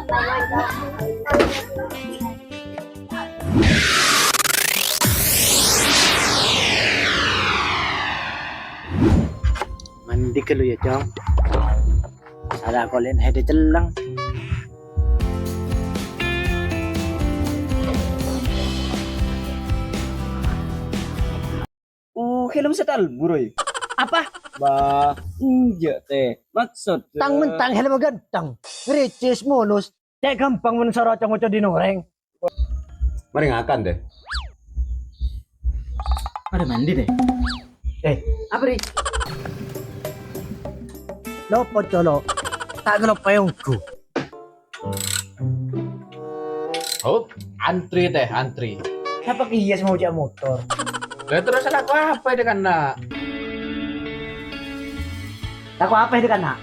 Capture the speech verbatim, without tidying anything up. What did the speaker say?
Mandi ghâllu yâ, Cong. Sala kolè'en hèdhâ cellèng. Oh, helm setal, Bro. Apa? Bah, enjâ' tè. Maksud, tang mentang helm ganteng. Ngricis mulus. Cè' ghâmpang mon soro co-ngoco dhin orèng. Marè ngakan, Tè. Marè mandi, Tè. Eh, apa, Ri? Lopo, colo'. Ta' keloppaè ongghu. Oh, antri, Tè, antri. Sapa kèya sè mau jâ' motor? Lah, terros lako apa itu, kan, Nak? Lako apa itu, kan, Nak?